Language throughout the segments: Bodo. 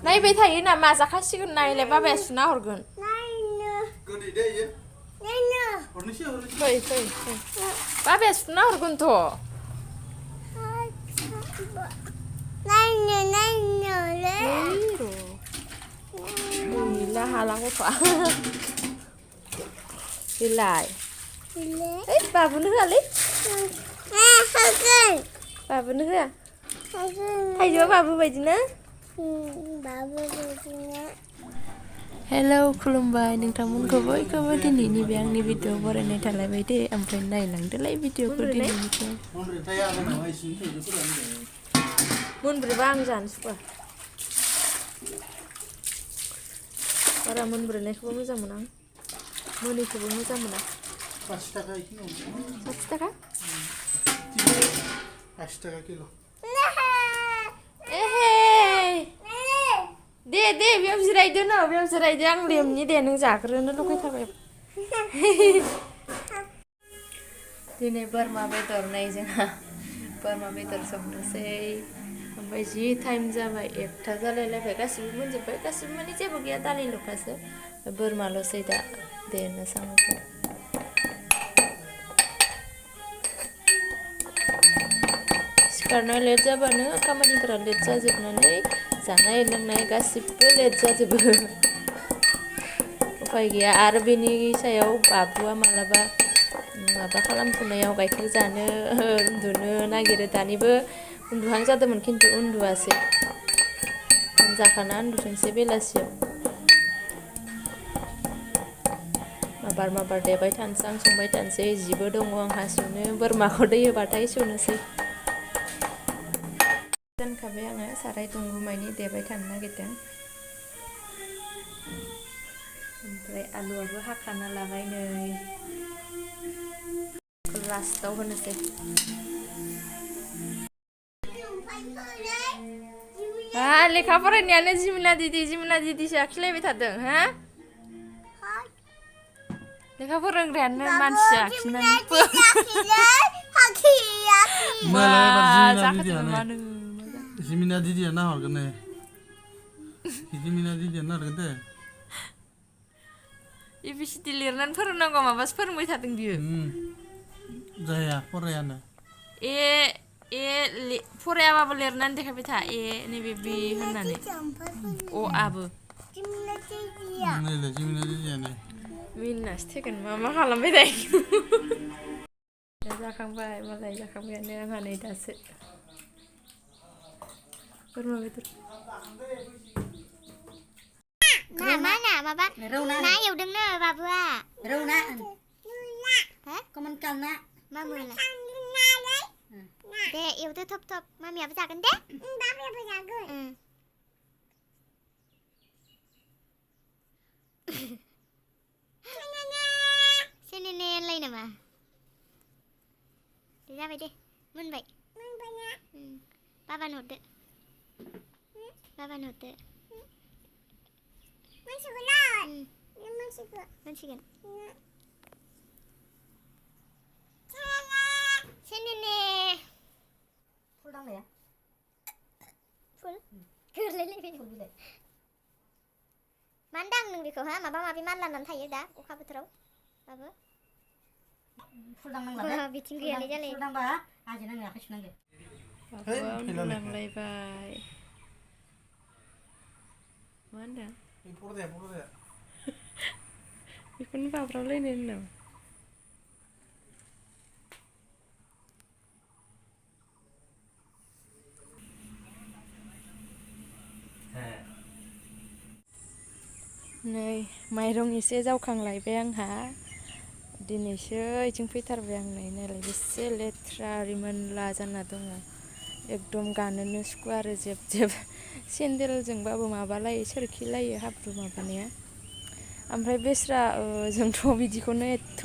नायबाय थायो नामा जाखासिगोन नायलाय बाबाया सुना हरगोन फै फै फै बाबाया सुना हरगोनथ' Gwila hala gथ'आ बिलाइ ओइ बाबुनो होआलै बाबुनो होआ थाइजौआ बाबु बायदिना हेलौ खुलुमबाय नोंथांमोनखौ बयखौबो दिनैनि बे आंनि भिडिअ बरायनाय थालायबाय दे ओमफ्राय नायलांदोलाय भिडिअखौ दिनैनिखौ मोनब्रैबा आं जानो सुखुआ बारा मोनब्रैनायखौबो मोजां मोना आं मोनैखौबो मोजां मोना 60 थाखा किल' दे बेयाव जिरायदो न बेयाव जिरायदो आं लेमनि दे नों जाग्रोनो लुगैथारबाय दिनै बोरमा बेदर नै जोंहा बोरमा बेदर संनोसै ओमफ्राय जि टाइम जाबाय 1टा जालायलायबाय गासिबो मोनजोब्बाय गासिबो माने जेबो गैया दालिल'खासो बोरमाल'सै दा देनो साम'खौ सिखारनाय लेट जाबानो खामानिफोरा लेट जाजोबनानै जानाय लोंनाय गासिबो लेट जाजोबो उफाय गैया आरो बेनि सायाव बाबुआ मालाबा माबा खालामफुनायाव गाइखेर जानो उन्दुनो नागिरो दानिबो उन्दुहां जादोंमोन खिन्थु उन्दुआसै जाखाना उन्दुथोंसै बेलासियाव माबार देबाय थानोसै आं संबाय थानोसै जिबो दङ आंहा सुनो बोरमाखौ दै होबाथाय सुनोसै दोनखाबाय आङो साराय दुंगुमायनि देबाय थानो नागिरदों ओमफ्राय आलुआबो हाखाना लाबाय नै लास्टाव होनोसै लेखा फरायनायानो जिमिना दिदिसो आखिलायबाय थादों हा लेखा फोरोंग्रायानो मानसि आखिनानै जिमिना दिदिया नाहरगोन ने जिमिना दिदिया नाहरगोन दे एबिसिडि लिरनानै फोरोंनांगौ माबासो फोरोंबाय थादों बियो जाया फरायानो फरायाबाबो लिरनानै देखायबाय था नैबे बि होननानै अ आबो नैलाय जिमिना दिदियानो मिनिनासो थैगोन मा खालामबाय थायो जाखांबाय मालाय जाखांबायानो आंहा नै दासो बोरमा बेदर माबा ना एवदोंनो बाबुआ रौना कमन कालना मा मोना दे एवदो थब मामियाबो जागोन दे बाबायाबो जागोन सेनेने होनलाय नामा दे जाबाय दे मोनबाय ना बाबानो हरदो मोनसिगोन सेनेने फुल दांनाया फुल गोरलैलाय मानो दां नों बेखौ हा माबा माबि मानलानानै थायो दा अखा बोथोराव बाबु फुल दांनांला बिथिं गैयालै जालाय फुल दांबा आजि नाङो आखाइ सुनांगो बाबुआ उन्दुलांलायबाय मा होनदों फराया बेखौनो बाब्राबलायनो होनदों नै माइरं एसे जावखांलायबाय आंहा दिनैसो इथिं फैथारबाय आं नायलाय बेसे लेथ्रा रिमोनला जाना दङ एकदम गानोनो सुखुवा आरो जेब सेन्देलजोंबाबो माबालायो सोरखिलायो हाब्रु माबानाया ओमफ्राय बेस्रा जोंथ' बिदिखौनो एथ'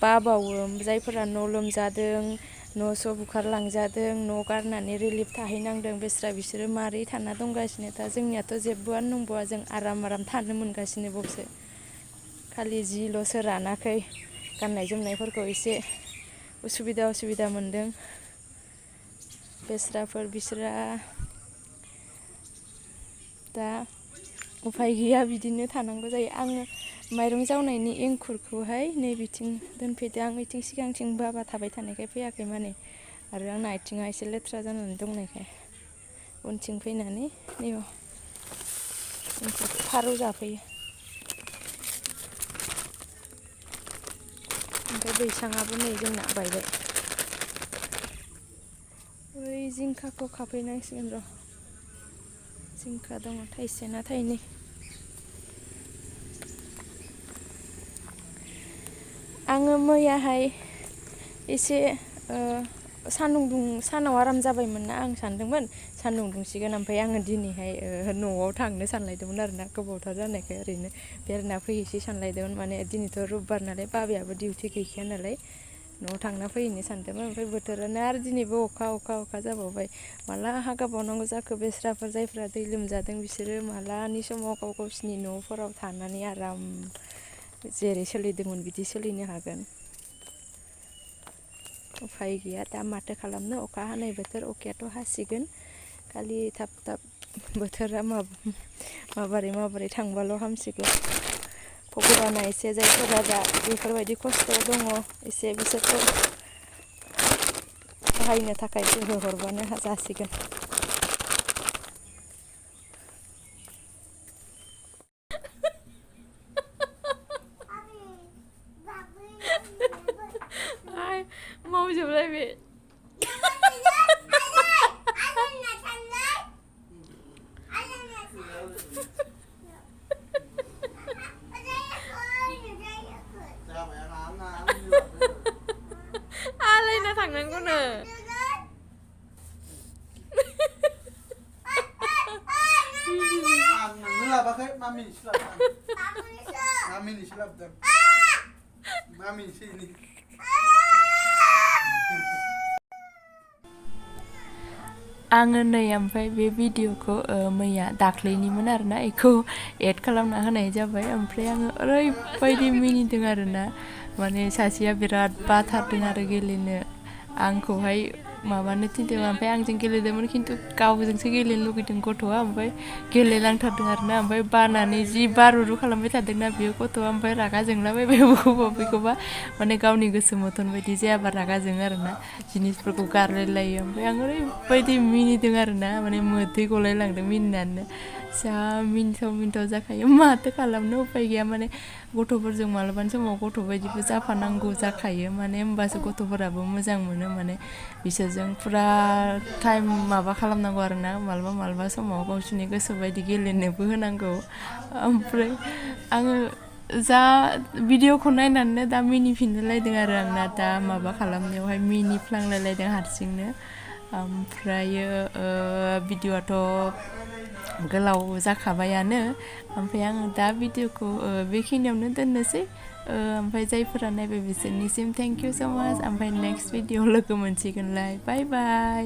बाबावो जायफोरा न' लोमजादों न' स' बुखारलांजादों न' गारनानै रिलिफ थाहैनांदों बेस्रा बिसोरो मारै थाना दंगासिनो दा जोंनियाथ' जेबोआनो नंबावा जों आराम थानो मोनगासिनो बावसो खालि जिल'सो रानाखै गाननाय जोमनायफोरखौ एसे उसुबिदा मोनदों बिसोरा दा उफाय गैया बिदिनो थानांगौ जायो आङो माइरं जावनायनि एंखुरखौहाय नै बिथिं दोनफैदो आं बिथिं सिगांथिं बाबा थाबाय थानायखाय फैयाखै माने आरो आंना आथिङा एसे लेथ्रा जानानै दंनायखाय उनथिं फैनानै नैयाव एंखुरखौ फारौ जाफैयो ओमफ्राय बैसाङाबो नै जोंना बायबाय ओइ जिंखाखौ खाफैनांसिगोन र' जिंखा दङ थाइसे ना थाइनै आङो मैयाहाय एसे सानाव आराम जाबायमोन ना आं सानदोंमोन सान्दुं दुंसिगोन ओमफ्राय आङो दिनैहाय न'आव थांनो सानलायदोंमोन आरोना गोबावथार जानायखाय ओरैनो बेरायना फैनोसै सानलायदोंमोन माने दिनैथ' रबिबार नालाय बाबायाबो डिउटि गैखाया नालाय न'आव थांना फैनो सानदोंमोन ओमफ्राय बोथोरानो आरो दिनैबो अखा जाबावबाय माला हागाबावनांगौ जाखो बेस्राफोर जायफ्रा दै लोमजादों बिसोरो मालानि समाव गावसिनि न'फोराव थानानै आराम जेरै सोलिदोंमोन बिदि सोलिनो हागोन उफाय गैया दा माथो खालामनो अखा हानाय बोथोर अखायाथ' हासिगोन खालि थाब बोथोरा माबोरै थांबाल' हामसिगौ भगबाना एसे जायफोरा दा बेफोरबायदि खस्थ' दङ एसे बिसोरखौ सहायनो थाखाय गोहो हरबानो जासिगोन मावजोबलायबाय आलायना थांनांगौनो लाबाखै मामिनिसो लाबोदों मामिनिसो लाबोदों मामिनिसो इनि आङो नै ओमफ्राय बे भिडिअखौ मैया दाख्लैनिमोन आरोना बेखौ एड खालामना होनाय जाबाय ओमफ्राय आङो ओरैबायदि मिनिदों आरोना माने सासेया बिराद बाथारदों आरो गेलेनो आंखौहाय माबानो थिनदों ओमफ्राय आंजों गेलेदोंमोन खिन्थु गावजोंसो गेलेनो लुगैदों गथ'आ ओमफ्राय गेलेलांथारदों आरोना ओमफ्राय बानानै जि बारुरु खालामबाय थादोंना बियो गथ'आ ओमफ्राय रागा जोंलाबायबाय बबेखौबा माने गावनि गोसो मथन बायदि जायाबा रागा जोङो आरोना जिनिसफोरखौ गारलायलायो ओमफ्राय आं ओरैबायदि मिनिदों आरोना माने मोदै गलायलांदों मिनिनानै जा मिनिथाव जाखायो माथो खालामनो उफाय गैया माने गथ'फोरजों मालाबानि समाव गथ' बायदिबो जाफानांगौ जाखायो माने होमबासो गथ'फोराबो मोजां मोनो माने बिसोरजों फुरा टाइम माबा खालामनांगौ आरोना मालाबा समाव गावसोरनि गोसो बायदि गेलेनोबो होनांगौ ओमफ्राय आङो जा भिडिअखौ नायनानैनो दा मिनिफिनलायदों आरो आंना दा माबा खालामनायावहाय मिनिफ्लांलायलायदों हारसिंनो ओमफ्रायो भिडिअआथ' गोलाव जाखाबायानो ओमफ्राय आङो दा भिडिअखौ बेखिनियावनो दोननोसै ओमफ्राय जायफोरा नायबाय बिसोरनिसिम थेंक इउ स' माच ओमफ्राय नेक्स्ट भिडिअ लोगो मोनसिगोनलाय बाय बाय